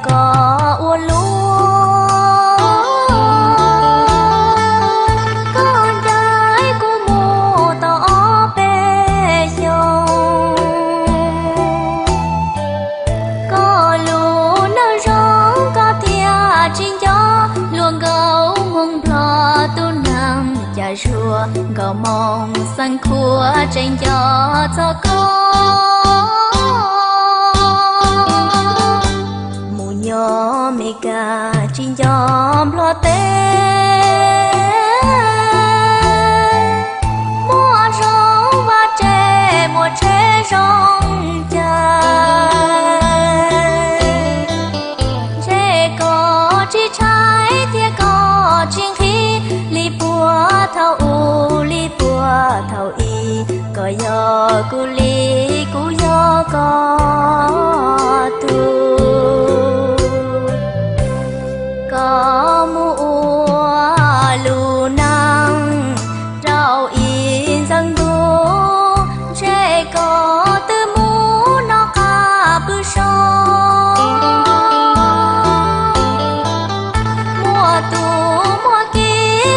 koj ua luaj, koj ncaim kuv mus tau ob peb xyoos. Koj lus neej zoo koj thiaj tsis nco, luag nkauj Hmoob Nplog tus neeg cas zuag, nkauj Hmoob xeem Khuam tseem nco txog koj. Mus nyob Meskas tsis nco Nplog teb, muaj zoo vaj tse muaj tsheb zoo cai. Ntshe koj tsis tshaib thiab koj tsis nqhis, li puag thaum ub li puag thaum i, koj yog kuv li kuv yog koj tug. Koj mus ua lub neej rau ib ntxeeg ntuj, ntshe koj twb mus noj qab pw so. Muaj tus muaj ki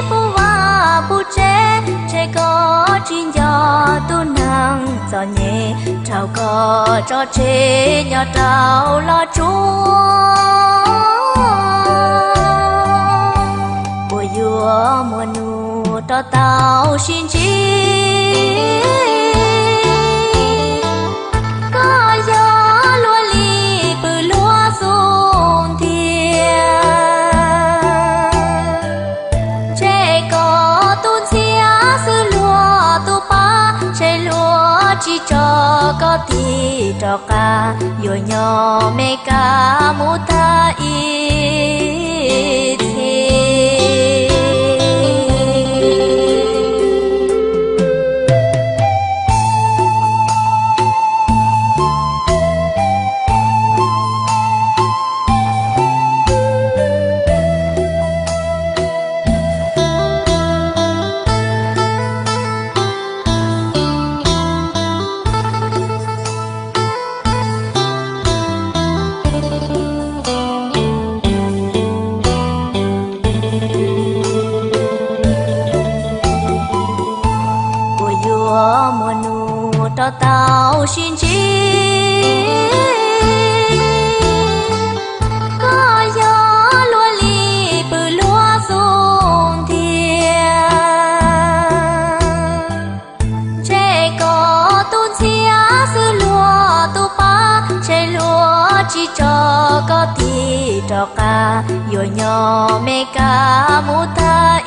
puv vaj puv tsev, ntshe koj tsis nco tus neeg txom nyem, rau koj tso tseg nyob rau los tsuas. Puas yuav muaj nus rau tau sib ntsib, koj yog luag li pw luag xub ntiag. Ntshe koj tus ntxhiab xwb luag tus pab, ntshe luag tsis tso koj tig rov qab, yuav nyob Meskas mus tag ib txhis. Puas yuav muaj nus rau tau sib ntsib, koj yog luag li pw luag xub ntiag. Ntshe koj tus ntxhiab xwb luag tus pab, ntshe luag tsis tso koj tig rov qab, yuav nyob Meskas mus tag